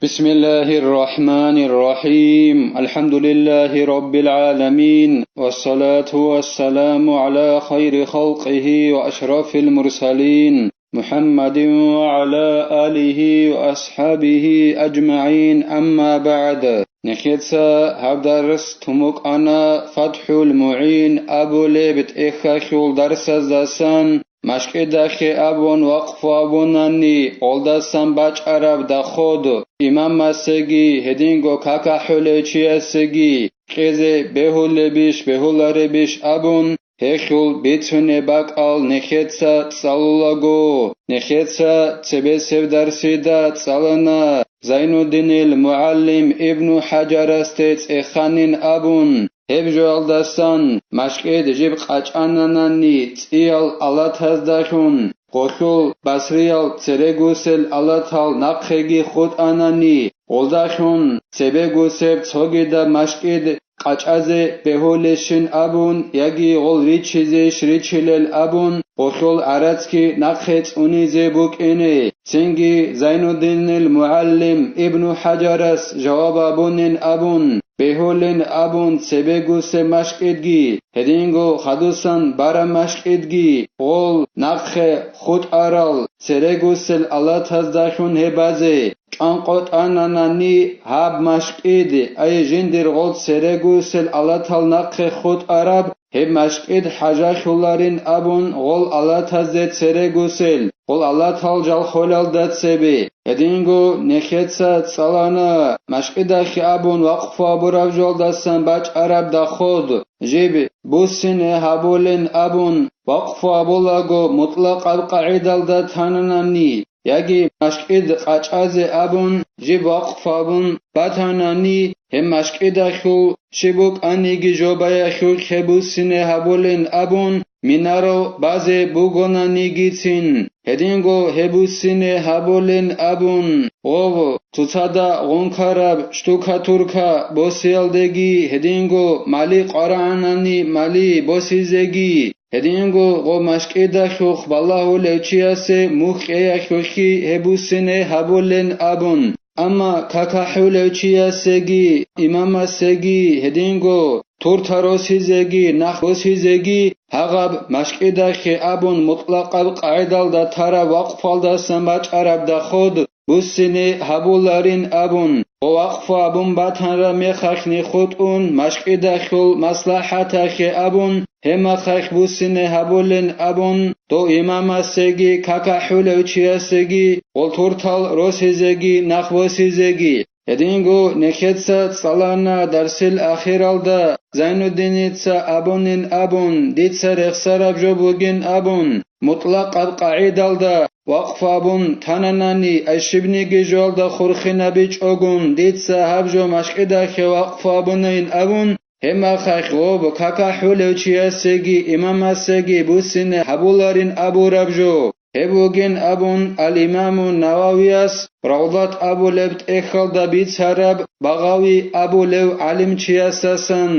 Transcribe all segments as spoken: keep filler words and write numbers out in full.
بسم الله الرحمن الرحيم. الحمد لله رب العالمين، والصلاة والسلام على خير خلقه وأشرف المرسلين، محمد وعلى آله وأصحابه أجمعين، أما بعد. Нехеца гьаб дарс тумукъана ФатхӀул МугӀин абулеб тӀехьалъул дарсаздасан, машкӀидахъе абун вакъфу абунани, гъолдасан бачӀараб доход, имамасеги гьединго какахӀулев чиясеги кьезе бегьулебищ, бегьуларебищ абун, гьелъул бицунеб бакӀал нехеца цӀалулаго, нехеца цебесеб дарсида цӀалана, Зайнуддинил мугӀалим Ибну ХӀажарасде цӀеханин абун, гьеб жоялдасан машкӀид жиб къачӀананани цӀиял алатаздалъун, гъолъул басриял церегусел алатал нахъеги хутӀанани, гъолдалъун цебегусеб цогидаб машкӀид къачӀазе бегьулещин абун яги гъол риччизейищ риччилел абун, гъолъул гӀарацги нахъе цӀунизе букӀине. Цинги Зайнуддинил мугӀалим Ибну ХӀажарас жаваб абунин абун, бегьулин абун цебегусеб машкӀидги, гьединго хадусан бараб машкӀидги, гъол нахъе хутӀарал церегусел алатаздалъун гьеб базе. ЧӀанкъотӀананани гьаб машкӀид, ай жиндир гъол церегусел алатал нахъе хутӀараб, гьеб машкӀид хӀажалъуларин абун гъол алатазде церегусел, гъол алатал жалхолялда цебе. Гьединго нехеца цӀалана, машкӀидахъе абун вакъфу абураб жоялдасан бачӀараб доход, жиб буссине гьабулин абун вакъфу абулаго мутӀлакъаб къагӀидалда тананани, яги машкӀид къачӀазе абун жиб вакъфу абун батанани, гьеб машкӀидалъул щиб букӀаниги жобаялъулъ гьеб буссине гьабулин абун, минарав базе бугонанигицин, гьединго гьеб буссине гьабулин абун, гъов, цоцазда гъункараб штукатурка босиялдеги гьединго мали къварагӀанани мали босизеги, гьединго гъо машкӀидалъухъ балагьулев чиясе мухь кьеялъулъги гьеб буссине гьабулин абун. Амма какахӀулев чиясеги, имамасеги, гьединго турта росизеги, нах босизеги, гьагъаб машкӀидахъе абун мутӀлакъаб къагӀидалда тараб вакъфалдасан бачӀараб доход буссине гьабуларин абун, гъо вакъфу абун батанра мехалъни хутӀун, машкӀидахъул маслахӀатахъе абун, гьеб мехалъ буссине гьабулин абун, дов имамасеги, какахӀулев чиясеги, гъол туртал росизеги, нах босизеги. Гьединго нехеца цӀалана дарсил ахиралда, Зайнуддиница абунин абун, дица рехсараб жо бугин абун, мутӀлакъаб къагӀидалда вакъфу абун тананани, ай щибниги жоялда хурхинабичӀогун, дица гьаб жо машкӀидахъе вакъфу абунайин абун, гьеб мехалъ гъоб какахӀулев чиясеги имамасеги буссине гьабуларин абураб жо. Гьеб бугин абун, ал-Имаму Нававияс Равдат абулеб тӀехьалда бицараб Багъави абулев гӀалимчиясасан.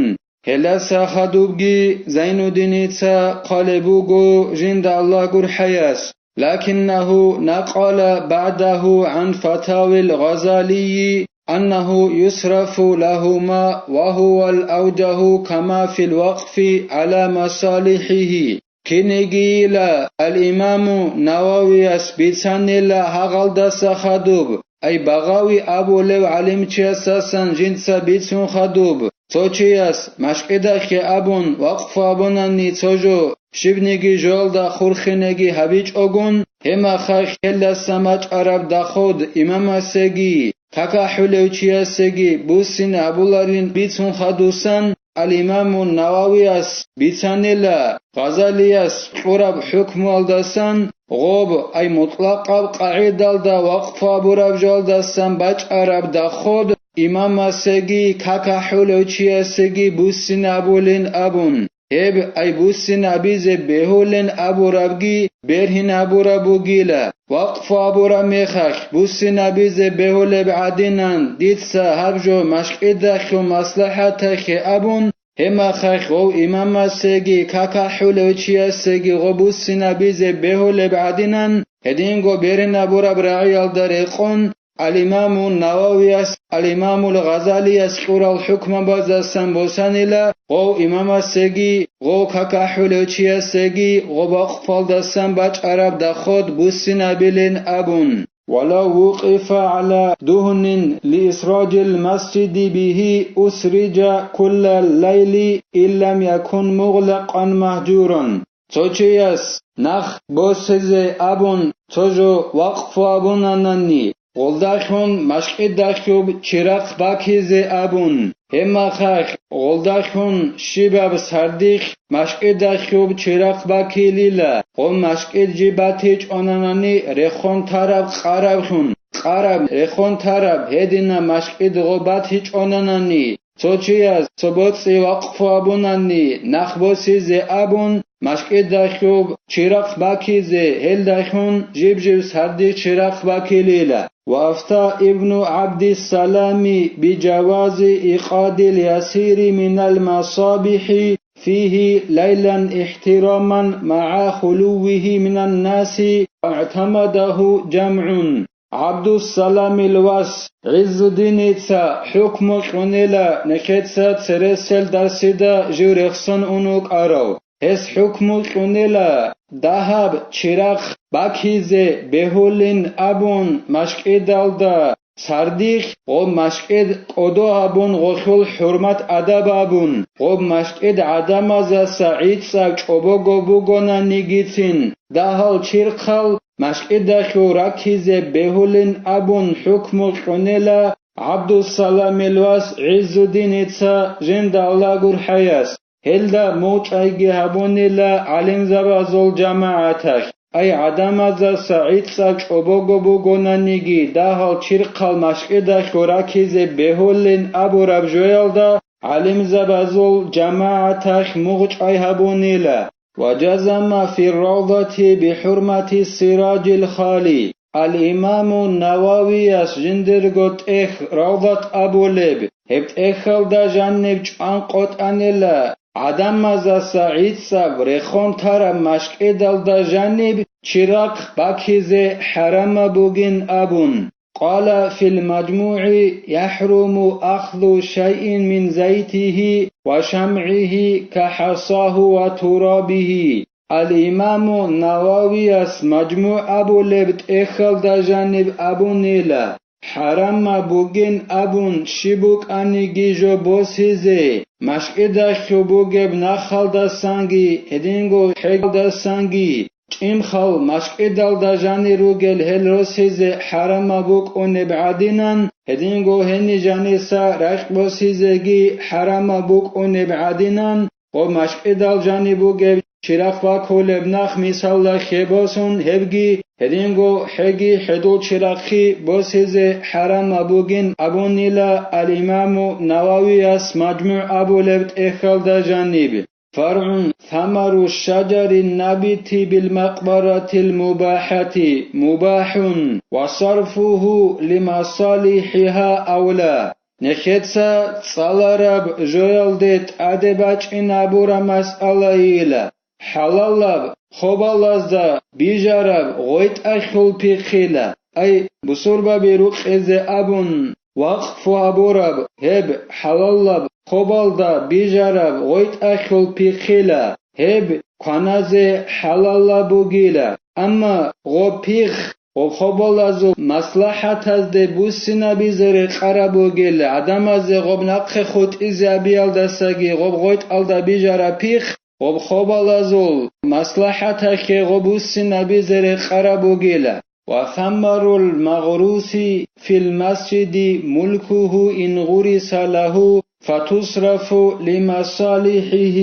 Гьелдаса хадубги Зайнуддиница хъвалеб буго жинда Аллагь гурхӀаяс: لكنه نقل بعده عن فتاوي الغزالي أنه يصرف لهما وهو الأوجه كما في الوقف على مصالحه. Кинигийила ал-Имаму Нававияс бицанила гьагъалдаса хадуб, ай Багъави абулев гӀалимчиясасан жинца бицун хадуб, цо чияс машкӀидахъе абун вакъфу абунани цо жо, щибниги жоялда хурхинеги гьабичӀогун, гьеб мехалъ гьелдаса бачӀараб доход имамасеги, какахӀулев чиясеги буссин гьабуларин бицун хадусан, ал-Имаму Нававияс бицанила, Гъазалияс кьураб хӀукмуялдасан, гъоб, ай мутӀлакъаб къагӀидалда вакъфу абураб жоялдасан бачӀараб доход имамасеги какахӀулев чиясеги буссин абулин абун. Гьеб, ай буссин абизе бегьулин абурабги бергьин абураб бугила, вакъфу абураб мехалъ буссин абизе бегьулеб гӀадинан дица гьаб жо машкӀидахъул маслахӀатахъе абун, гьеб мехалъ гъов имамасеги какахӀулев чиясеги гъо буссин абизе бегьулеб гӀадинан, гьединго бергьин абураб рагӀиялда рекъон, Ал-Имаму Нававияс, Ал-Имамул Гъазалияс кьурал хӀукмабаздасан босанила, гъов имамасеги, гъов какахӀулев чиясеги, гъоб вакъфалдасан бачӀараб доход буссинабилин абун. Валав вукъифа гӀала дугьнин лиисражил масжиди бигьи усрижа куллал лайли ин лам якун мугълакъан магьжуран. Цо чияс нах босизе абун цо жо вакъфу абунанани, гъолдахун машкӀидахъуб чирахъ бакизе абун, гьебмахалъ гъолдахун щибаб сардихъ машкӀидахъуб чирахъ бакилила, гъо машкӀид жиб батичӀонанани рехун тараб къарабгун, къараб рехун тараб гьедина машкӀид гъо батичӀонанани, цо чияс цо боцӀи вакъфу абунани нах босизе абун, машкӀидахъуб чирахъ бакизе, гьелдахун жиб-жиб сардихъ чирахъ бакилила. وأفتى ابن عبد السلام بجواز إيقاد اليسير من المصابيح فيه ليلا احتراما مع خلوه من الناس واعتمده جمع. ГӀабдуссаламил вас ГӀиззуддиница хӀукму кьунила нехеца цересел дарсида жив рехсон ун вукӀарав. Гьес хӀукму кьунила дагьаб чирахъ бакизе бегьулин абун машкӀидалда, сардихъ гъоб машкӀид кӀодо гьабун гъолъул хӀурмат-адаб абун, гъоб машкӀид гӀадамазаса гӀицӀаб чӀобого бугонанигицин, дагьал чирхъал машкӀидалъул ракизе бегьулин абун хӀукму кьунила ГӀабдуссаламил вас ГӀиззуддиница жинда Аллагь гурхӀаяс. Гьелда мугъчӀайги гьабунила гӀалимзабазул жамагӀаталъ, ай гӀадамазаса гӀицӀаб чӀобого бугонаниги, дагьал чирхъал машкӀидалъул ракизе бегьулин абураб жоялда гӀалимзабазул жамагӀаталъ мугъчӀай гьабунила. وجزم في الروضة بحرمة السراج الخالي. Ал-Имаму Нававияс жиндирго тӀехь Равдат абулеб, гьеб тӀехьалда жаниб чӀван къотӀанила, гӀадамазаса гӀицӀаб рехун тараб машкӀидалда жаниб чирахъ бакизе хӀарамаб бугин абун. قال في المجموع: يحرم أخذ شيء من زيته وشمعه كحصاه وترابه. Ал-Имаму Нававияс МажмугӀ абулеб тӀехьалда жаниб абунила, хӀарамаб бугин абун щиб букӀаниги жо босизе, машкӀидалъуб бугеб нахалдасанги гьединго хӀегдасанги, чӀимхал машкӀидалда жанир ругел гьел росизе хӀарамаб букӀунеб гӀадинан, гьединго гьениб жаниса ракь босизеги хӀарамаб букӀунеб гӀадинан, ва машкӀидал жаниб бугеб чирахъ бакулеб нах мисалда хебосун гьебги, гьединго хӀеги хӀедул чирахъги босизе хӀарамаб бугин абунила ал-Имаму Нававияс МажмугӀ абулеб тӀехьалда жаниб. فرع: ثمر الشجر النابت بالمقبرة المباحة مباح، وصرفه لمصالحها أولى. Нехеца цӀалараб жоялде тӀаде бачӀин абураб масъалайила, хӀалалаб хобалазда бижараб гъойтӀалъул пихъила, ай, бусурбаби рукъизе абун, вакъфу гьабураб гьеб хӀалалаб хобалда бижараб гъойтӀалъул пихъила, гьеб кваназе хӀалалаб бугила. Амма гъо пихъ, гъо хобалазул маслахӀатазде буссинабизе рекъараб бугила, гӀадамазде гъоб нахъе хутӀизе абиялдасаги гъоб гъойтӀалда бижараб пихъ, гъоб хобалазул маслахӀаталъе гъо буссинабизе рекъараб бугила. وثمر المغروس في المسجد ملكه إن غرس له فتصرف لمصالحه.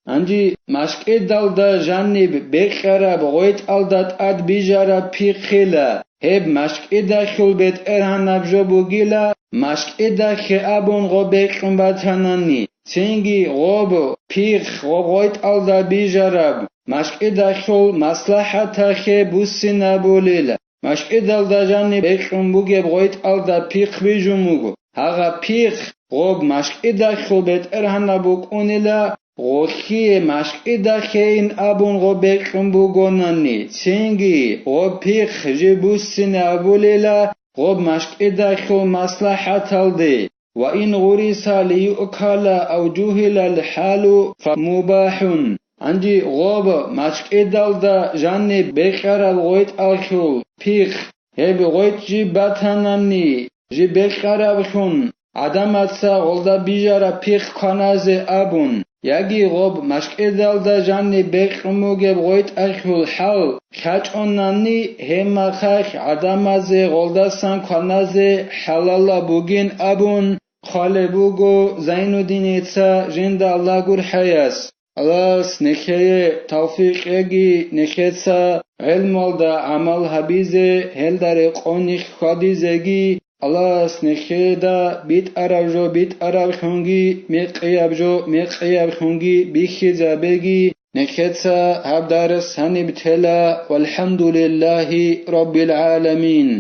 Гьанже машкӀидалда жаниб бекьараб гъойтӀалда тӀад бижараб пихъила, гьеб машкӀидалъул бетӀергьанаб жо бугила, машкӀидалъе абун гъо бекьун батанани, цинги гъоб пихъ гъоб гъойтӀалда бижараб машкӀидалъул маслахӀаталъе буссинабулила. МашкӀидалда жаниб бекьун бугеб гъойтӀалда пихъ бижун буго. Гьагъа пихъ гъоб машкӀидалъул бетӀергьанаб букӀунила, гъолъие машкӀидалъейин абун гъо бекьун бугонани, цинги гъоб пихъ жиб буссине абулила, гъоб машкӀидахьул маслахӀаталде, ва ин гъуриса лиюъкала ав жугьилал хӀалу фамубахӀун. Гьанже гъоб машкӀидалда жаниб бекьараб гъойтӀалъул пихъ, гьеб гъойтӀ жиб батанани, жиб бекьараблъун, гӀадамаца гъолда бижараб пихъ кваназе абун, яги гъоб машкӀидалда жаниб бекьун бугеб гъойтӀалъул хӀал хьачӀонани, гьеб мехалъ гӀадамазе гъолдасан кваназе хӀалалаб бугин абун хъвалеб буго Зайнуддиница жинда Аллагь гурхӀаяс. Аллагьас нехее тавфикъ кьеги, нехеца гӀелмуялда гӀамал гьабизе, гьелда рекъон нилъ хьвадизеги, Аллагьас нехеда битӀараб жо битӀараблъунги, мекъияб жо мекъиялъунги бихьизабеги, нехеца гьаб дарс гьаниб тела, валхӀамдулиллагьи раббил гӀаламин.